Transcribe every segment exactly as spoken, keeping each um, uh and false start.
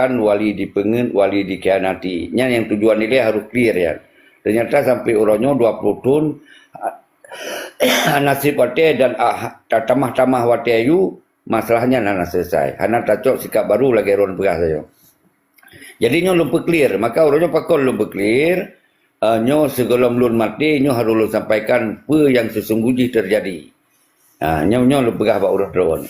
wali dipeungeut, wali dikhianati. Nyan nyang tujuan ilée harôh clear nyan. Teunyata sampoe uroe nyoe dua ploh thon, naseb watée dan, ah, tatamah-tamah watée yu, masalah nyan hana selesai. Hana tacok sikap baru lagée droen peugah sayoe. Jadi nyoe lôn peuklir, maka uroe nyoe pakon lôn peuklir, eh, nyoe sigohlom lôn maté, nyoe harôh lôn sampaikan peue nyang seusunggoh jih teujadi. Ha, nyoe, nyoe lôn peugah bak uroe droen.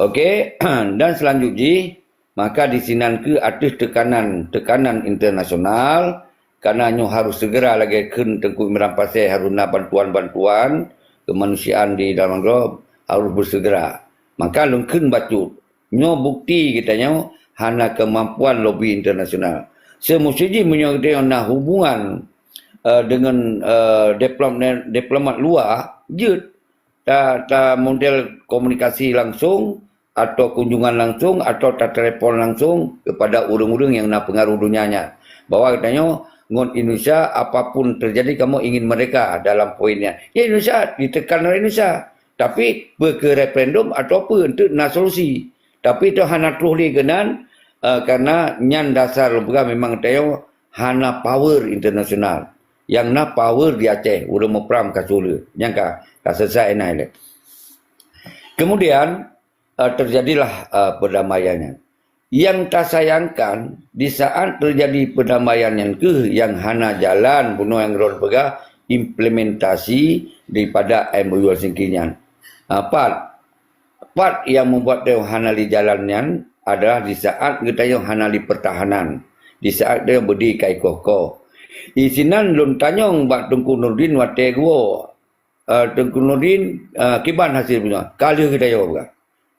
Oke, dan seulanjut jih, maka disinan keuh ateueh teukanan, teukanan internasional, kareuna nyoe harôh seugera lagée kheun Teungku Imran Pasé harôh na bantuan-bantuan keumanusiaan di dalam nanggroe harôh beuseugera. Maka lôn kheun bacut, nyoe bukti geutanyoe hana keumampuan lobi internasional. Seumusti jih meunyoe geutanyoe na hubungan, eh, deungon, eh, diplom-, diplomat luwa, jeuet ta-, tamodel komunikasi langsong atau kunjungan langsong atau tatelepon langsong kepada ureuëng-ureuëng nyang na peungaroh donya nyan, bahwa geutanyoe ngon Indonesia apapun teujadi kamoe ingin mereka dalam poin nyan. Ya, Indonesia ditekan oleh Indonesia. Tapi peu keu referendum atau peu, enteuk na solusi. Tapi toh hana troh lé keunan, eh, karena nyan dasar lôn peugah memang geutanyoe hana power internasional. Nyang na power di Aceh, ureuëng muprang ka sule. Nyang ka, ka selesai na ilée. Kemudian, eh, terjadilah, eh, perdamaian nyan. Nyang tasayangkan, di saat terjadi perdamaian nyan keuh nyang hana jalan bunoe nyang droen peugah implementasi daripada M O U Helsinki nyan. Ah, pat, pat nyang membuat tanyoe hana lé jalan nyan adalah di saat geutanyoe hana lé pertahanan, di saat tanyoe beudé ka ikoh-koh. Isinan lôn tanyong bak Teungku Nurdin watée geuwoe, eh, Teungku Nurdin, eh, kiban hasil bunoe? Ka lheueh geutanyoe peugah.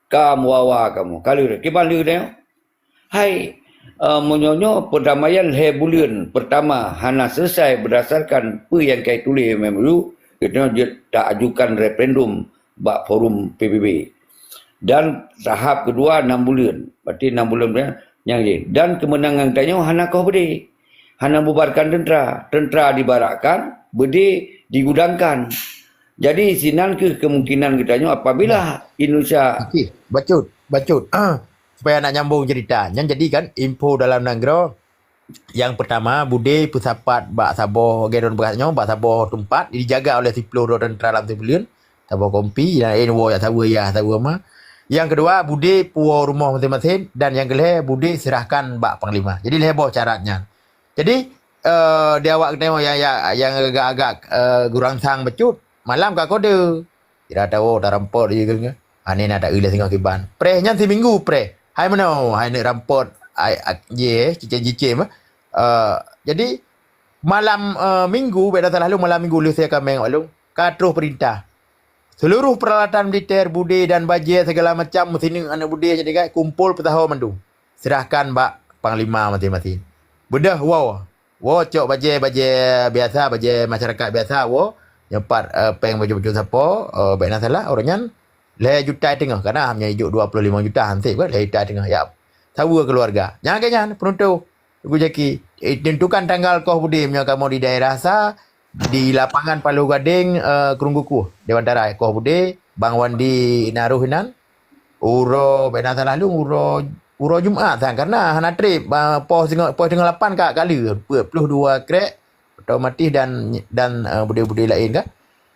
Ka meuwawa kamoe. Ka lheueh, kiban lheueh geutanyoe? Hai, eh, meunyoe nyoe perdamaian lhée buleuen pertama hana selesai berdasarkan peue nyang ka ituléh M O U, geutanyoe jeuet ta ajukan referendum bak forum P B B. Dan tahap keudua enam buleuen, berarti enam buleuen nyang jih. Dan keumeunangan tanyoe hana koh beudé, hana bubarkan teuntra. Teuntra dibarakkan, beudé digudangkan. Jadi sinan keuh kemungkinan geutanyoe apabila Indonesia. Okey, bacut, bacut. Ah, supaya nak nyambung cerita. Nyan jadi kan info dalam nanggroe. Yang pertama, beudé peusapat bak saboh, lagée droen peugah nyoe, bak saboh teumpat, dijaga oleh siplôh droe teuntra lam sibuleuen, saboh kompi, dan laén woe jak saweue yah, saweue ma. Yang kedua, beudé puwoe rumoh maséng-maséng, dan yang keulhée, beudé serahkan bak panglima. Jadi lhée boh syarat nyan. Jadi, eh, di awak geutanyoe nyang, nyang, nyang agak-agak, eh, gurang sang bacut, malam ka kode. Sira tawoe tarampok di jih. Aneuk na taeu lé singoh kiban. Preh nyan siminggu preh. Hai meunoe, hai neuk rampok, ai, ak-, jih, cicém-cicém, eh. Eh, jadi, malam, eh, minggu, bèk na salah lôn, malam minggu lheueh saya kameng awak lôn, ka troh peurintah. Seluruh peralatan militer, budé dan bajée segala macam, meusineuk aneuk budé nyang tinggai, kumpol peusaho mandum. Serahkan bak panglima maséng-maséng. Beudôh woe. Woe cok bajée, bajée biasa, bajée masyarakat biasa, woe. Nyoe pat, eh, péng bajée-bajée sapo, eh, bèk na salah, ureueng nyan lhèe juta teungoh. Kana meunyoe ijok dua puluh lima juta han sép kan, lhèe juta teungoh, ya. Saweue keuluwarga. Nyang lagèe nyan, peuruntu. Teungku Jaki, eh, tentukan tanggal koh budé meunyoe kamoe di daerah sa, di lapangan Paloh Gadeng, eh, Krueng Kukuh, Dewan Tarai, koh budé, Bang Wandi na roh inan. Uroe, bèk na salah lôn, uroe, uroe Jumat sang, karena hana trép, ba, poh singoh, poh singoh lapan ka, ka lheueh, peuet ploh dua krek, otomatis dan, dan, eh, budé-budé laén kan.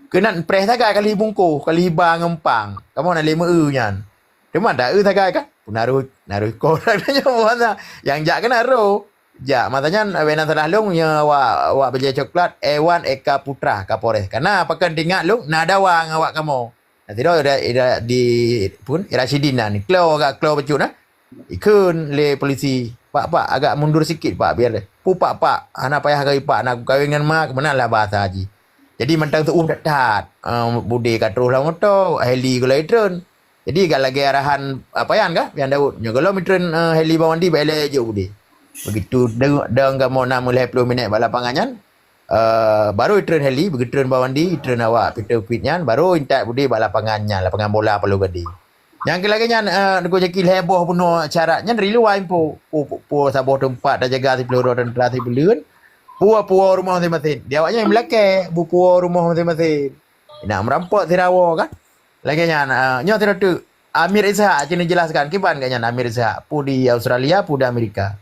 Keunan preh sagai ka lheueh bungkôh, ka lheueh ba ngon pang. Kamoe na lé meu-eu nyan. Teuma da eu sagai kan? Peunaroh, naroh ikoh nyoe masa nyang jak keunan roh. Jak, masa nyan, bèk na salah lôn, nyoe awak, awak bajèe coklat, Ewan Eka Putra, Kapolres. Karena pakon teuingat lôn, na dawa ngon awak kamoe. Nah, sidroe ira, ira di, pun, Ira Sidin na ni. Klo agak klo bacut na. Ikheun lé polisi, "Pak, Pak, agak mundur sikit, Pak, biar deh." "Pu, Pak, Pak, hana payah keu Pak, na kukawén ngon ma, keumeunanlah bahasa jih." Jadi mantong seuuem that-that, eh, budé ka troh lam moto, heli gulai treun. Jadi agak lagèe arahan, ah, payan kah, Pian Daud. Nyoe gohlom treun, eh, heli Bang Wandi, bèk lé jok budé. Begitu dong, dong kamoe na meulhèe ploh minèt bak lapangan nyan, eh, baru treun heli, beugitreun Bang Wandi, treun awak Peter Pitt nyan, baru intat budé bak lapangan nyan, lapangan bola Paloh Gadeng. Nyang keu lagèe nyan, eh, Teungku Jaki lhèe boh bunoe syarat nyan ri luwa info. Pu, pu, pu saboh teumpat tajaga siplôh droe teuntra sibuleuen. Pu, pu rumoh maséng-maséng. Di awak nyan meulakèe, bu pu rumoh maséng-maséng. Nak meurampok sira woe kan. Lagèe nyan, eh, nyoe sidroe teuk. Amir Ishak, cit neujelaskan kiban gobnyan Amir Ishak. Peue di Australia, peue di Amerika.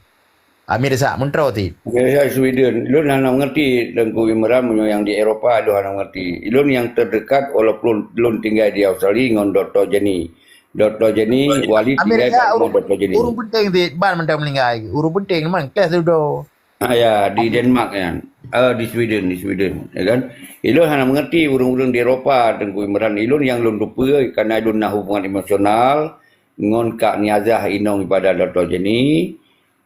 Amir Ishak, meuntroe cit. Amir Ishak Sweden. Lôn hana mengerti Teungku Imran meunyoe nyang di Eropa, lôn hana mengerti. Lôn nyang terdekat walaupun lôn tinggai di Australia ngon Doktor Jenny. Doktor Jenny, wali Amir tinggai Ishak, ngon ureueng, Doktor Jenny. Ureueng penting cit, ban mantong meuninggai. Ureueng penting memang, teh sudah. Ah, ya, di Denmark nyan. Eh, di Sweden, di Sweden, ya kan? Ilôn hana mengerti ureueng-ureueng di Eropa, Teungku Imran. Ilôn nyang lôn teupeue, karena ilôn na hubungan emosional ngon Kak Niazah inong ibadah Doktor Jenny,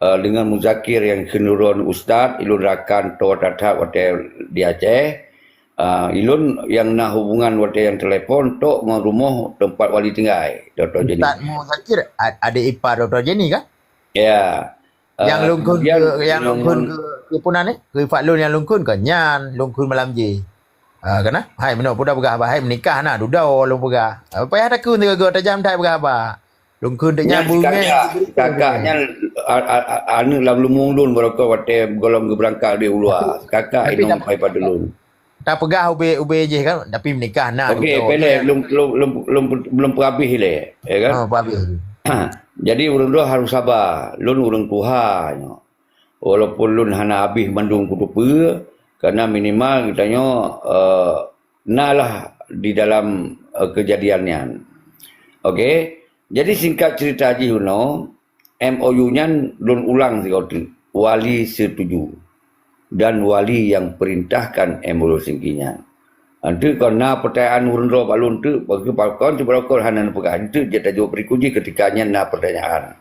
eh, dengan Muzakir nyang keunurun ustaz, ilôn rakan toe that-that watèe di Aceh. Ah, ilôn nyang na hubungan watèe nyang telepon tok ngon rumoh teumpat wali tinggai Doktor Jenny. Ustaz Muzakir, ad-, adek ipar Doktor Jenny kah? Ya. Nyang Ah, lôn kheun kemudian keu, nyang lôn kheun ngon keu, keu peue nan, eh? Keu Ifak lôn nyang lôn kheun keu nyan, lôn kheun malam jih. Ah, kana? Hai, meunoe peue dah peugah bah, hai, meunikah na, dudoe lôn peugah. Ah, payah takheun sigoe-goe, tajam that peugah bah. Lôn kheun teuk nyan nyan si beungèh, kakak, si beungèh. Kakak nyan, a-, a-, a-, aneuk lam leumoeng lôn baroe watèe gohlom geubeurangkat di uluwa. Kakak tapi inong pai padulôn. Tapeugah ubé, ubé jih kan, tapi meunikah na. Okey, dudoe. Pele, lôn, lôn, lôn, lôn, lôn peuhabéh lé, ya kan? Ha, peuhabéh. Jadi, ureueng droe harôh saba. Lôn ureueng tuha nyoe. Walaupun lôn hana habéh mandum kuteupeue, karena minimal geutanyoe, eh, na lah di dalam, eh, kejadian nyan. Okey? Jadi, singkat cerita jih unoe, M O U nyan lôn ulang sigoe teuk, wali setuju dan wali nyang perintahkan M O U Helsinki nyan. Enteuk kon na pertanyaan ureueng droe bak lôn teuk, bagi pakon sibaroe kon hana neupeugah, enteuk jeuet tajaweueb berikut jih ketika nyan na pertanyaan.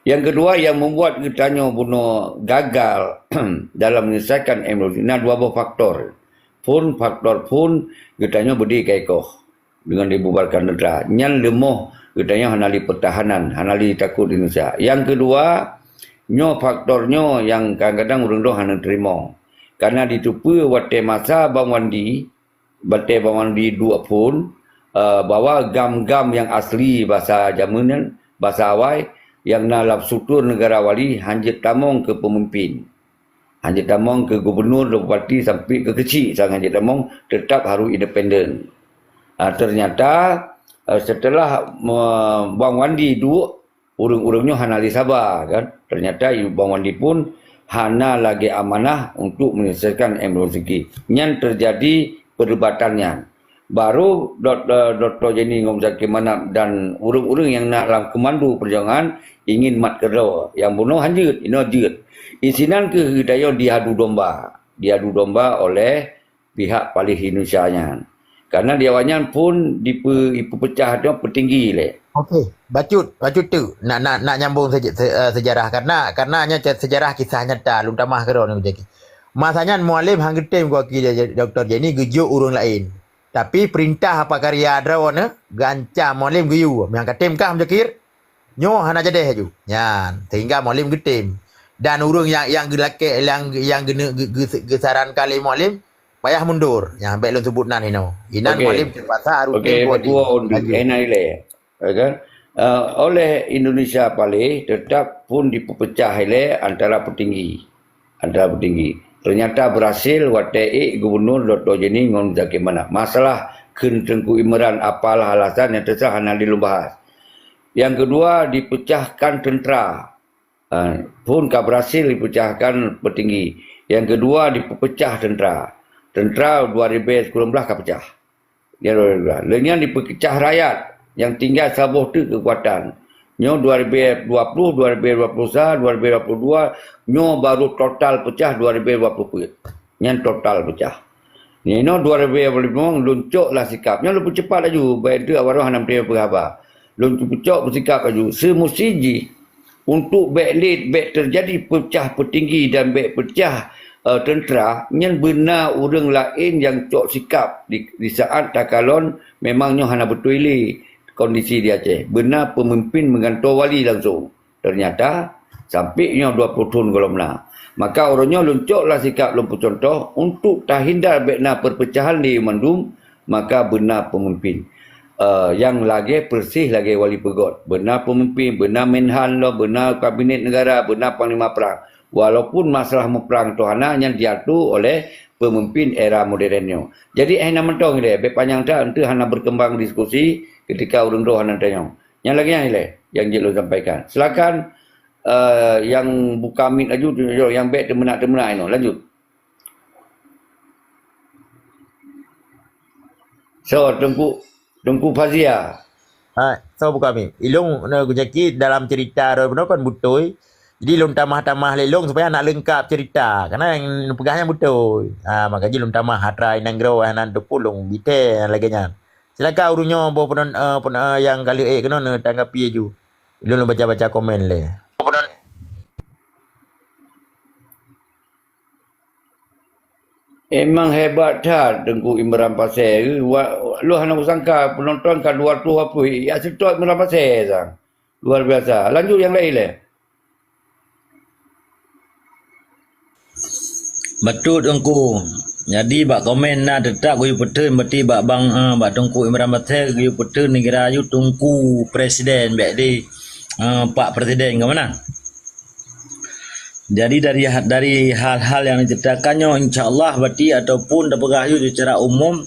Yang kedua, yang membuat geutanyoe bunoe gagal dalam menyelesaikan M O U na dua boh faktor. Phôn, faktor phôn, geutanyoe beudé ka ikoh deungon dibubarkan teuntara. Nyan leumoh geutanyoe hana lé pertahanan, hana lé takot Indonesia. Yang kedua, nyoe faktor nyoe nyang kadang-kadang ureueng droe hana teurimong. Karena diteupeue watèe masa Bang Wandi, watèe Bang Wandi duek phôn, eh, bahwa GAM-GAM nyang asli basa jameun nyan, basa awai, nyang na lam struktur negara wali, hanjeuet tamong keu peumimpin. Hanjeuet tamong keu gubernur dan bupati sampai keu keuchik sang hanjeuet tamong, tetap harus independen. Ah, ternyata, eh, setelah me-, Bang Wandi duek, ureueng-ureueng nyoe hana lé saba, kan. Ternyata Bang Wandi pun hana lagèe amanah untuk menyelesaikan M O U Helsinki. Nyan terjadi perdebatan nyan. Baru Dok-, eh, Doktor Jenny ngon Zaki Manap dan ureueng-ureueng nyang na lam komando perjuangan ingin mat keudroe. Nyang bunoe hanjeuet, inoe jeuet. Isinan keuh geutanyoe diadu domba. Diadu domba oleh pihak paléh Indonesia nyan. Karena di awaknyan pun dipe-, dipeupeucah nyoe peutinggi lé. Okey, bacut, bacut tu. Nak, nak, nak nyambung seja-, se-, eh, sejarah. Karena, karena nyoe ce-, sejarah kisah nyata, lôn tamah keudroe nyoe Zaki. Masa nyan Mualem han geutem geuaki Doktor Jenny geujok ureueng laén. Tapi perintah apa karya droeneuh geuancam Mualem geuyue. Nyang ka tem kah Muzakir? Nyoe hana jadeh laju. Nyan, sehingga Mualem geutem. Dan ureueng nyang, nyang geulakèe, nyang, nyang geune-, ge-, ge-, geusarankan lé Mualem, payah mundur. Nyang bèk lôn seubut nan inoe. Inan Okey. Mualem terpaksa harôh Okey, tem Bang Kuwon, laju. Eh, na ilèe. Ya kan? Eh, oleh Indonesia paléh tetap pun dipeupeucah ilèe antara peutinggi. Antara peutinggi. Ternyata berhasil watèe ék Gubernur Doktor Jenny ngon Zaki Manap. Masalah kheun Teungku Imran apalah alasan nyang teusa hana lé lôn bahas. Yang kedua, dipecahkan tentera. Ah, pun ka berhasil dipecahkan petinggi. Yang kedua, dipecah tentera. Tentera dua ribu sembilan belas ka pecah. Dia dua ribu dua belas. Lheueh nyan dipecah rakyat nyang tinggai saboh teuk keukuatan. Nyoe dua ribu dua puluh, dua ribu dua puluh satu, dua ribu dua puluh dua, nyoe baru total pecah dua ribu dua puluh peuet. Nyan total pecah. Nyoe dua ribu dua puluh lima lôn cok lah sikap. Nyoe lôn peucepat laju, bak enteuk awak hana meuteumé peugah haba. Lôn peucok peusikap laju. Seumusti jih untuk bèk lé, bèk teujadi peucah peutinggi dan bèk peucah, eh, teuntera, nyan beuna ureueng laén nyang cok sikap di, di saat takalon memang nyoe hana beutôi lé kondisi di Aceh. Beuna peumimpin meugantoe wali langsong. Ternyata, sampai nyoe dua puluh thon gohlom na. Maka uroe nyoe lôn cok lah sikap lôn peucuntoh untuk tahindar bèk na perpecahan di mandum, maka beuna peumimpin, eh, nyang lagèe persis lagèe Wali Peugot. Beuna peumimpin, beuna menhan lom, beuna kabinet negara, beuna panglima perang. Walaupun masalah muprang tu hana nyang diatu oleh peumimpin era modern nyoe. Jadi, eh, na mantong ilèe, bèk panyang that, enteuk hana berkembang diskusi ketika ureueng droe hana tanyong. Nyang lagèe nyan ilèe nyang jeuet lôn sampaikan. Silakan, eh, nyang buka mic laju, nyang bèk teumeunak-teumeunak inoe. Lanjut. So, Teungku, Teungku Fazia. Ha, so buka mic. Ilôn na geucaki dalam cerita droe bunoe kan beutôi. Jadi lôn tamah-tamah lé lôn supaya nak leungkap cerita. Karena nyang neupeugah nyan beutôi. Ha, maka jih lôn tamah atra inong droe hana teupeu lôn bite nyang lagèe nyan. Silakan ureueng nyoe boh penon-, eh, pen-, eh, nyang ka lheueh ék keunoe neutanggapi laju. Lôn baca-baca komen lé. Emang hebat that Teungku Imran Pasè. Wa-, lôn hana kusangka penonton ka dua ratus dua puluh, ya seutôt Imran Pasè sang. Luar biasa. Lanjut nyang laén lé. Beutôi Teungku. Jadi bak komen na teutap geuyue peutheun, berarti bak bang, eh, bak Teungku Imran Pasè geuyue peutheun, neugara yue Teungku Presiden, bèk di, eh, Pak Presiden ka meunan. Jadi dari ha-, dari hal-hal nyang diceritakan nyoe, insya Allah berarti ataupun tapeugah yue secara umum,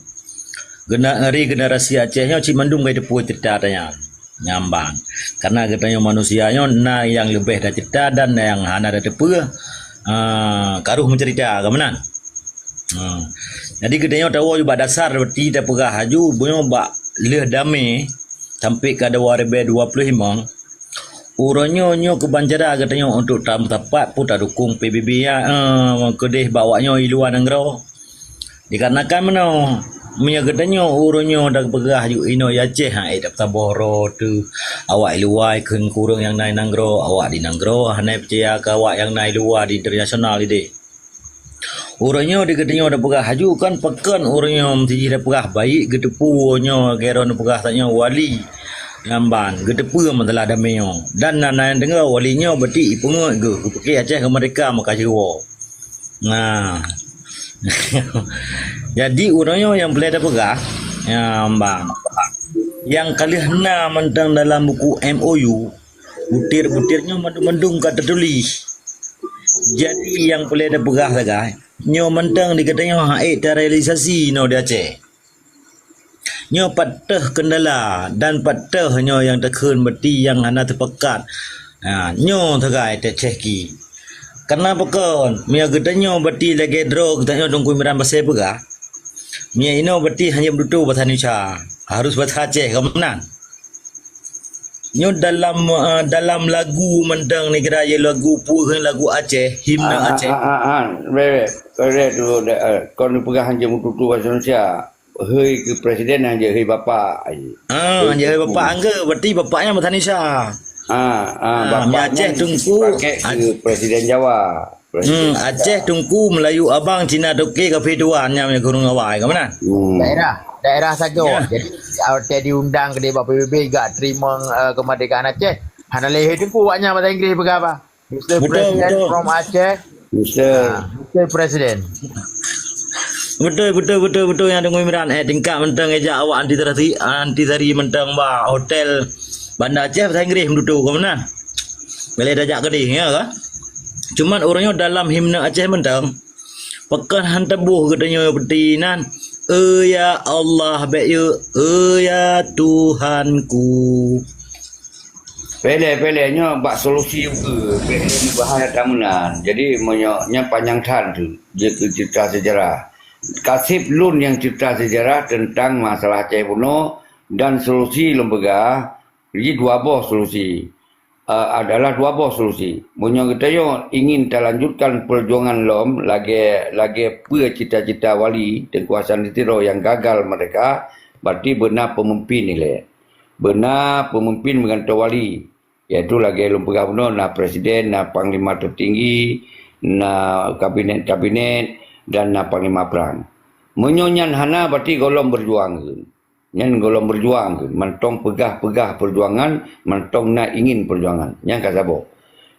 gena-, dari generasi Aceh nyoe cit mandum ka jiteupeue cerita tanyan. Nyan ban. Karena geutanyoe manusia nyoe na nyang leubeh tacerita dan na nyang hana tateupeue, ah, karoh meucerita ka meunan. Ah. Jadi geutanyoe tawoe bak dasar roti tapeugah laju, meunyoe bak lheueh damé sampai ka dua ribèe dua puluh lima, uroe nyoe, nyoe keuban cara geutanyoe untuk tameusapat pun tadukong P B B ya, ah, keudeh bak awak nyoe i luwa nanggroe. Dikarenakan meunoe, meunyoe geutanyoe ureueng nyoe tapeugah aju inoe i Aceh, ha, eh, tapeusaboh droe teuh. Awak i luwa kheun keu ureueng nyang na i nanggroe, awak di nanggroe hana peucaya keu awak nyang na i luwa di internasional ideh. Ureueng nyoe di geutanyoe tapeugah aju kan pakon ureueng nyoe meusti jih tapeugah baik geuteupeue nyoe, lagèe droeneuh peugah tanyoe wali. Nyan ban, geuteupeue masalah damé nyoe. Dan na, na nyang deungö wali nyoe berarti ipeungeut geuh, geupike Aceh keu merdeka meuka jiwoe. Nah. Jadi, uroe nyoe nyang peureulèe tapeugah, ya, bang. Nyang ka lheueh na mantong dalam buku M O U, butir-butir nyoe mandum-mandum ka teutuléh. Jadi, nyang peureulèe tapeugah sagai, nyoe mantong di geutanyoe han ék tarealisasi inoe di Aceh. Nyoe pat teuh kendala dan pat teuh nyoe nyang takheun berarti nyang hana teupeugah. Ha, nyoe sagai teucéh ki. Kareuna pakon, meunyoe geutanyoe berarti lagèe droe geutanyoe Teungku Imran Pasè peugah, meunyoe inoe berarti hana meututoe basa Indonesia, harus basa Aceh ka meunan. Nyoe dalam, eh, dalam lagu mantong neugara, ya lagu peue, lagu Aceh, himne Aceh. Ah, ah, ah, ah. Weh, weh. Korek tu, eh, kon peugah hana meututoe basa Indonesia. Hei keu presiden hana hei bapak. Ah, hana hei bapak angge, berarti bapaknya basa Indonesia. Ah, ah, ah, bapaknya Aceh Teungku. Pakai keu presiden Jawa. Hmm, Aceh Teungku, Melayu Abang, Cina Toke, Kafe Tuan, nyang meunyo kureueng awai, ka meunan? Hmm. Daerah, daerah sagoe. Ya. Jadi, awak diundang keudeh bak P B B, gak terima, eh, kemerdekaan Aceh. Hana lé Teungku, awaknyan bahasa Inggris peugah apa? Mister President from Aceh. Mister. Ah, Mister President. Beutôi, beutôi, beutôi, beutôi nyang Teungku Imran. Eh, tingkat mantong ejak awak anti tari, anti tari mantong ba hotel Banda Aceh bahasa Inggris meututoe, ka meunan? Boleh tajak keudeh, ya ka? Cuman ureueng nyoe dalam himne Aceh mantong, pakon han taboh geutanyoe peuti nan, "Eh, ya Allah, bèk yue, eh, ya Tuhanku." Pele, pele nyoe bak solusi ukeue, pele bahaya tameunan. Jadi, meunyoe nyan panyang that tu, jeuet keu cerita sejarah. Kaseb lôn nyang cerita sejarah teuntang masalah Aceh bunoe dan solusi lôn peugah, Jadi dua boh solusi, eh, adalah dua boh solusi. Meunyoe geutanyoe ingin talanjutkan peujuangan lom lagèe, lagèe peue cita-cita Wali Teungku Hasan di Tiro nyang gagal merdeka, berarti beuna peumimpin ilèe. Beuna peumimpin meugantoe wali, yaitu lagèe lôn peugah bunoe, na presiden, na panglima tertinggi, na kabinet-kabinet, dan na panglima perang. Meunyoe nyan hana, berarti gohlom berjuang. Nyan gohlom berjuang, mantong peugah-peugah perjuangan, mantong na ingin perjuangan. Nyan ka saboh.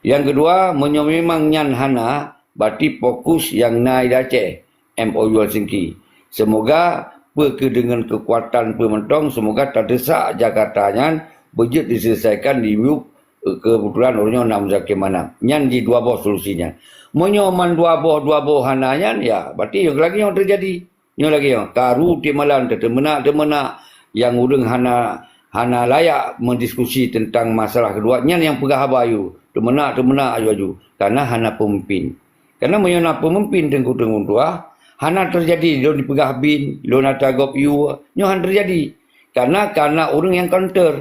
Nyang keudua, meunyoe memang nyan hana, berarti fokus nyang na di Aceh, M O U Helsinki. Semoga, peue keu deungon keukuatan peue mantong, semoga tadesak Jakarta nyan beujeuet diselesaikan di yub, eh, keubeutulan uroe nyoe na Muzakir Manaf. Nyan di dua boh solusi nyan. Meunyoe man dua boh, dua boh hana nyan, ya, berarti nyang lagèe nyoe teujadi. Nyoe lagèe nyoe, karu tiep malam teuteumeunak-teumeunak, nyang ureueng hana, Hana layak meudiskusi teuntang masalah keudua, nyan nyang peugah haba ayue, teumeunak-teumeunak aju-aju, karena hana peumimpin. Karena meunyoe na peumimpin teungku-teungku tuha, hana teujadi lôn jipeugah bin, lôn ata gob yue, nyoe hana teujadi. Karena, karena ureuëng nyang counter,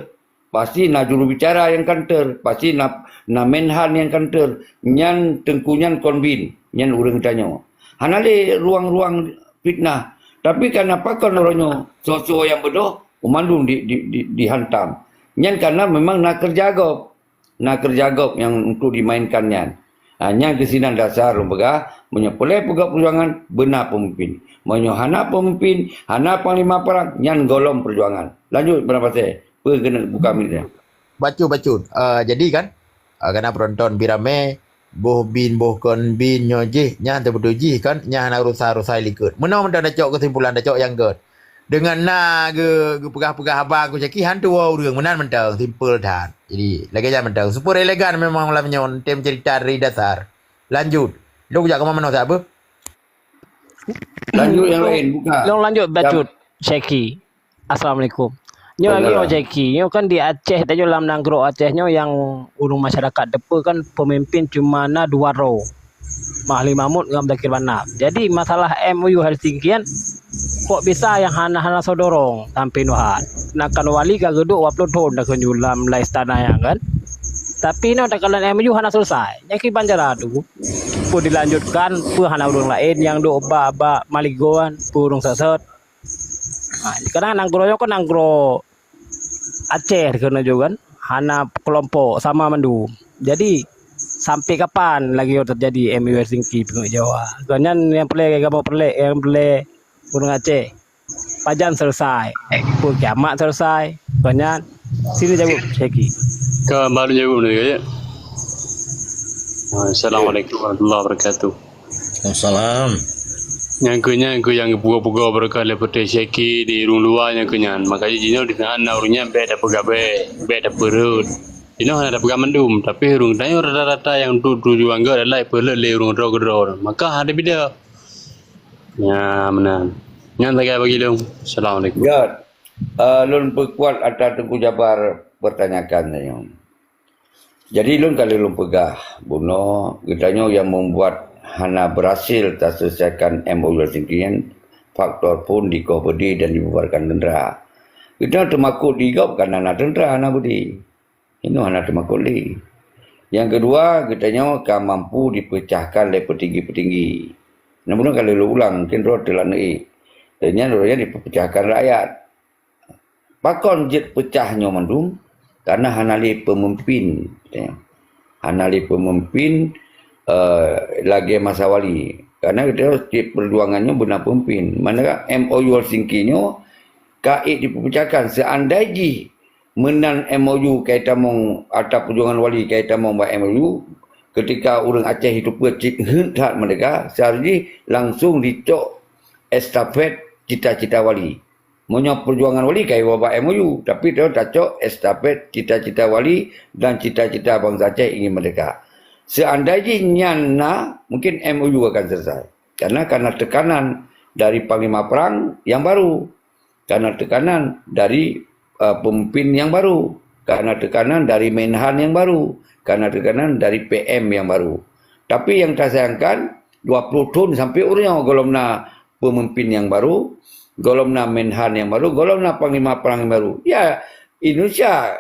pasti na jurubicara nyang counter, pasti na, na Menhan nyang counter, nyan teungku nyan kon bin, nyan ureuëng tanyoe. Hana lé ruang-ruang fitnah. Tapi karena pakon uroe nyoe, soe-soe nyang beudôh, mandum di, di, di, dihantam. Nyan karena memang na keureuja gob. Na keureuja gob nyang untuk dimainkan nyan. Ha, nyan keuh sinan dasar lôn peugah, meunyoe peureulée peugah peujuangan, beuna peumimpin. Meunyoe hana peumimpin, hana panglima perang, nyan golom peujuangan. Lanjut, Bang Pasé. Peue keuneuk buka mic nyan? Bacut, bacut. Ah, jadi kan, ah, kana peunonton bi ramé, boh bin, boh kon bin nyoe jih, nyan teubeutôi jih kan, nyan hana urusan-urusan likot. Meunoe mantong tacok keusimpulan, tacok nyang gét. Deungon na geu-, geupeugah-peugah haba keu Syeki, han tuwoe ureuëng, meunan mantong, simple that. Jadi, lagée nyan mantong. Super elegan memang malam nyoe, tem cerita dari dasar. Lanjut. Lôn kujak keu manoe sabe? Lanjut nyang laén, buka. Lôn lanjut bacut, Syeki. Assalamualaikum. Nyoe lagi nyoe Syeki. Nyoe kan di Aceh, tanyoe lam nanggroe Aceh nyoe nyang ureuëng masyarakat teupeue kan peumimpin cuma na dua droe. Mahli Mahmud ngon Muzakir Banab. Jadi masalah M O U Helsinki nyan, kok bisa nyang hana-hana soe dorong sampai nyoe hat. Sedangkan wali ka geuduek dua ploh thon dah keunyoe lam, lam istana nyan kan. Tapi nyoe takalon M O U hana selesai. Nyan kiban cara tu. Peue dilanjutkan, peue hana ureuëng laén nyang duek bak, bak maligoan, peue ureuëng sot-sot. Ha, kadang nanggroe nyoe kan nanggroe Aceh keunoe ju kan, hana keulompok, sama mandum. Jadi, sampai kapan lagi teujadi M O U Helsinki peungeuet Jawa? Kon nyan nyang peureulée kamoe peureulée, nyang peureulée ureuëng Aceh. Pajan selesai? Peue kiamat selesai? Kon nyan, sini jaweueb, Syeki. Ka baru jaweueb lagi, ya. Assalamualaikum warahmatullahi wabarakatuh. Waalaikumsalam. Nyang keu nyan keuh nyang geupeugah-peugah barokah lé Putih Syeki di ureuëng luwa nyang keu nyan. Makajih jinoe di sana ureuëng nyan bék tapeugah bék, bék tapeureuet. Jinoe hana tapeugah mandum, tapi ureuëng tanyoe rata-rata nyang tu tujuan gét adalah peureuet lé ureuëng droe keudroe. Maka hana bida. Nya meunan. Nyan sagai bagi lôn. Assalamualaikum. Gét. Eh, lôn peukuat atra Teungku Jabar pertanyakan tanyoe. Jadi lôn ka lheueh lôn peugah, bunoe geutanyoe nyang membuat hana berhasil taselesaikan M O U Helsinki nyan, faktor phon dikoh beudé dan dibubarkan teuntara. Geutanyoe teumakot di gob karena na teuntara hana beudé. Inoe hana teumakot lé. Nyang keudua, geutanyoe ka mampu dipeucahkan lé peutinggi-peutinggi. Namun ka lheueh lôn ulang, mungkin droe teulat neuék. Dan nyan droe nyan dipeupeucahkan rakyat. Pakon jeuet peucah nyoe mandum? Karena hana lé peumimpin, katanya. Hana lé peumimpin, eh, lagée masa wali. Karena geutanyoe setiap perjuangan nyoe beuna peumimpin. Manakah M O U Helsinki nyoe ka ék dipeupeucahkan, seandai jih meunan M O U kai tamong, ata perjuangan wali kai tamong bak M O U, ketika ureuëng Aceh itu peuet cit heuet that merdeka, seharusnya jih langsung dicok estafet cita-cita wali. Meunyoe perjuangan wali kai bak M O U, tapi ta-, tacok estafet cita-cita wali dan cita-cita bansa Aceh ingin merdeka. Seandai jih nyan na, mungkin M O U akan selesai. Karena, karena tekanan dari panglima perang yang baru, karena tekanan dari, eh, pemimpin yang baru, karena tekanan dari Menhan yang baru, karena tekanan dari P M yang baru. Tapi yang tasayangkan, dua puluh thon sampai uroe nyoe golom na pemimpin yang baru, golom na Menhan yang baru, golom na panglima perang yang baru. Ya, Indonesia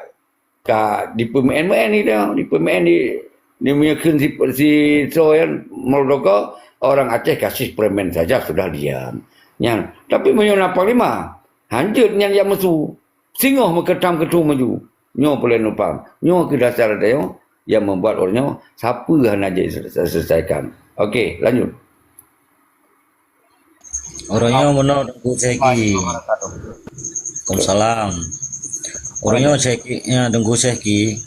ka dipeumeu'en-meu'en itu, dipeumeu'en di, di meunyoe kheun si, si soe nyan Muldoko, orang Aceh kasih permen saja sudah diam. Nyan, tapi meunyoe na panglima, hanjeuet nyan nyang meusu. Singoh meukeutang keutu maju. Nyoe peureulée neupaham. Nyoe keuh dasar tanyoe nyang membuat ureuëng nyoe sapeue hana jeuet selesaikan. Okey, lanjut. Uroe nyoe meunoe Teungku Syeki. Waalaikumsalam. Uroe nyoe Syeki, ya, Teungku Syeki,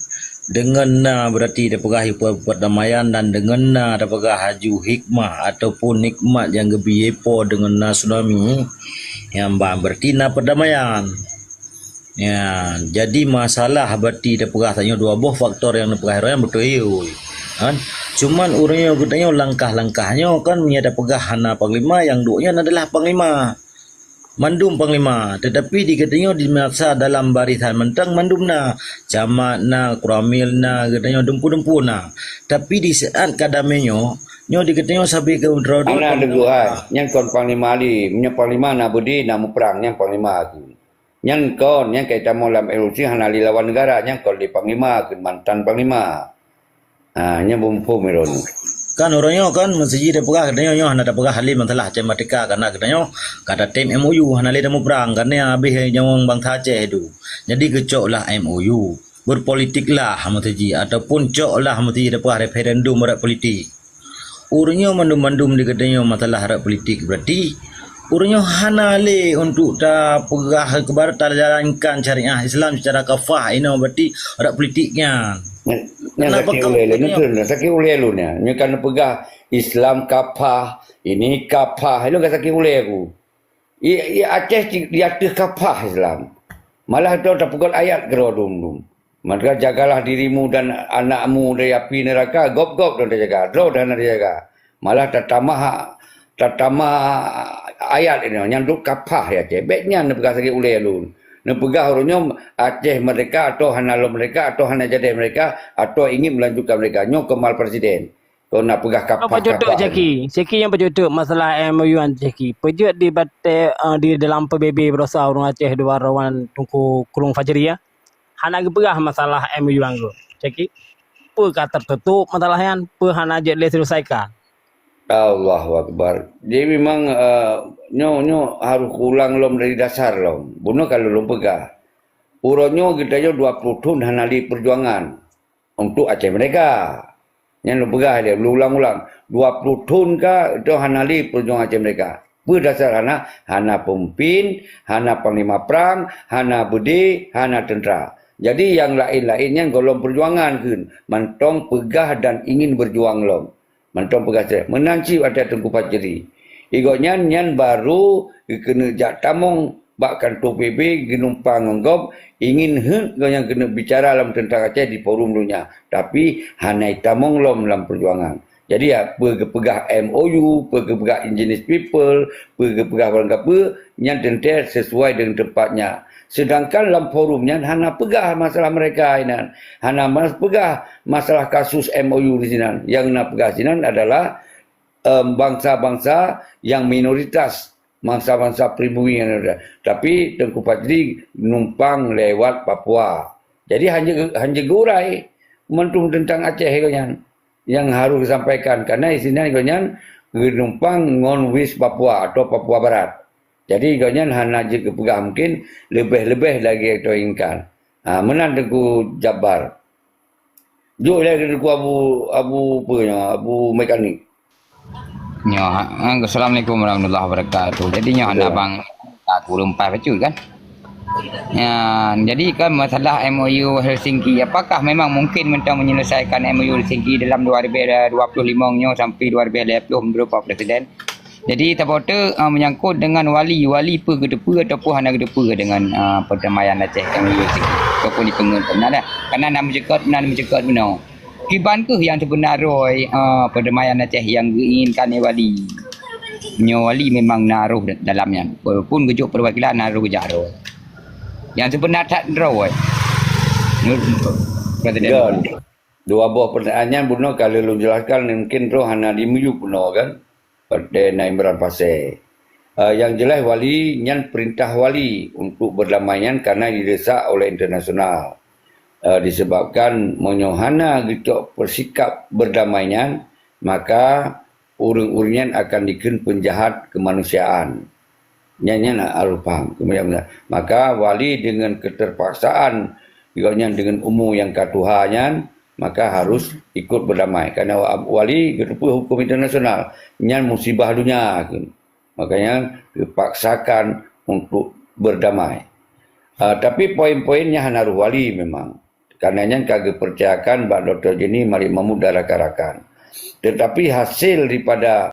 deungon na berarti tapeugah perdamaian dan deungon na tapeugah aju hikmah ataupun nikmat nyang geubri Po deungon na tsunami, nyang ban berarti na perdamaian. Ya, jadi masalah berarti tapeugah tanyoe dua boh faktor nyang neupeugah roh nyan beutôi, kan? Cuman uroe nyoe geutanyoe langkah-langkah nyoe kan meunyoe tapeugah hana panglima, nyang duek nyan adalah panglima. Mandum panglima, tetapi di geutanyoe di masa dalam barisan mantong mandum na, camat na, koramil na, geutanyoe dumpu-dumpu na. Tapi di saat ka damé nyoe, nyoe di geutanyoe sabe keu droe-droe Hana teungku. Deungoe hai, nyan kon panglima lé. Meunyoe panglima na beudé, na muprang, nyan panglima aku. Nyan kon, nyan kaitan mo lam revolusi hana lé lawan negara, nyan kon lé panglima, keu mantan panglima. Ha, nyan beuphom droeneuh. Kan uroe nyoe kan meuseujih tapeugah geutanyoe nyoe hana tapeugah lé masalah Aceh Merdeka, karena geutanyoe ka tatem M O U hana lé tamuprang, karena habéh nyawöng bansa Aceh tu. Jadi geucoklah M O U, berpolitiklah meuseujih ataupun coklah meuseujih tapeugah referendum rot politik. Uroe nyoe mandum-mandum di geutanyoe masalah rot politik, berarti uroe nyoe hana lé untuk tapeugah keubar tajalankan syariah Islam secara kafah inoe, berarti rot politik nyan. Nyan, nyan sakét ulèe lôn, nyan sakét ulèe lôn nyan. Nyoe kan peugah Islam kafah, ini kafah, ilôn ka sakét ulèe aku. I, i Aceh di ateueh kafah Islam. Malah droe tapeugöt ayat keudroe dum-dum. Maka jagalah dirimu dan anakmu dari api neraka, gob-gob droe tajaga, droe hana tajaga. Malah tatamah, tatamah ayat inoe, nyan duek kafah ya Aceh. Bèk nyan neupeugah sakét ulèe lôn. Neupeugah uroe nyoe Aceh merdeka atau hana lom merdeka, atau hana jadi merdeka, atau ingin melanjutkan merdeka. Nyoe keumal presiden. Kau nak peugah kafah, Pak Jotok kafah. Caki. Caki nyang Pak Jotok masalah M O U nyan Caki. Peujeuet di batèe, eh, di dalam P B B baroesa ureueng Aceh dua rawan Teungku Krung Fajri ya. Hana geupeugah masalah M O U nyan. Caki. Peue ka tertutup masalah nyan, peue hana jeuet lé selesaikan. Allahu Akbar. Jadi memang, eh, nyoe, nyoe harus ulang lom dari dasar lom. Bunoe ka lôn peugah. Uroe nyoe geutanyoe dua puluh thon hana lé perjuangan untuk Aceh Merdeka. Nyan lôn peugah lé, lôn ulang-ulang. Dua puluh thon ka, itu hana lé perjuangan Aceh Merdeka. Peue dasar hana? Hana peumimpin, hana panglima prang, hana beudé, hana teuntra. Jadi, nyang laén-laén nyan gohlom perjuangan kheun, mantong peugah dan ingin berjuang lom. Mantong peugah cit, meunan cit watèe Teungku Fajri. Di gobnyan nyan baru geukeuneuk jak tamong bak kantô P B B geunumpang ngon gob, ingin heuet gobnyan keuneuk bicara lam teuntang Aceh di forum donya, tapi hana jitamong lom lam peujuangan. Jadi, ya, peue geupeugah M O U, peue geupeugah indigenous people, peue geupeugah barang kapeue, nyan teuntèe sesuai dengan tempatnya. Sedangkan lam forum nyan hana peugah masalah mereka inan, hana mas-, peugah masalah kasus M O U di sinan. Nyang na peugah sinan adalah, em, bansa-bansa yang minoritas, bansa-bansa pribumi yang ada. Tapi Teungku Fajri numpang lewat Papua. Jadi hana, hana geurai mantong teuntang Aceh gobnyan nyang harus geusampaikan, karena di sinan gobnyan geunumpang ngon WIS Papua atau Papua Barat. Jadi gobnyan hana jeuet geupeugah mungkin leubeh-leubeh lagèe nyang inginkan. Ha, meunan Teungku Jabbar. Jok ilèe keu Teungku Abu, Abu peue nyoe, Abu Mekanik. Nyoe, ha, assalamualaikum warahmatullahi wabarakatuh. Jadi nyoe hana bang, aku ureueng empat bacut kan. Ya, jadi kan masalah M O U Helsinki, apakah memang mungkin mantong menyelesaikan M O U Helsinki dalam dua ribu dua puluh lima nyoe sampai dua ribu dua puluh menurut Pak Presiden? Jadi, saboh teuk, ah, menyangkut dengan wali, wali peue geuteupeue ataupun hana geuteupeue dengan, ah, perdamaian Aceh M O U Helsinki ataupun dipeungeut, beuna dah. Karena na meuceukeut, na meuceukeut bunoe. Kiban keuh nyang sibeuna droe, ah, perdamaian Aceh nyang geuinginkan lé wali. Nyoe wali memang na roh dalam nyan. Walaupun geujok perwakilan na roh jak droe. Nyang sibeuna that droe. Menurut Presiden. Dua boh pertanyaan nyan bunoe ka lheueh lôn jelaskan, mungkin droe hana jimiyueb bunoe kan. Watèe na Imran Pasè. Eh, nyang jeulaih wali nyan, perintah wali untuk berdamai nyan karena didesak oleh internasional. Eh, disebabkan meunyoe hana geucok peusikap berdamai nyan, maka ureueng-ureueng nyan akan dikheun peunjahat keumanusiaan. Nyan, nyan harôh paham. Kemudian, maka wali dengan keterpaksaan, gobnyan dengan umu nyang ka tuha nyan, maka harus ikut berdamai. Karena wa-, wali geuteupeue huköm internasional, nyan musibah donya. Makanya geupaksakan untuk berdamai. Ah, tapi poin-poinnya hana roh wali memang. Karena nyan ka geupeurcayakan bak Doktor Joni, Malik Mahmud dan rakan-rakan. Tetapi hasil daripada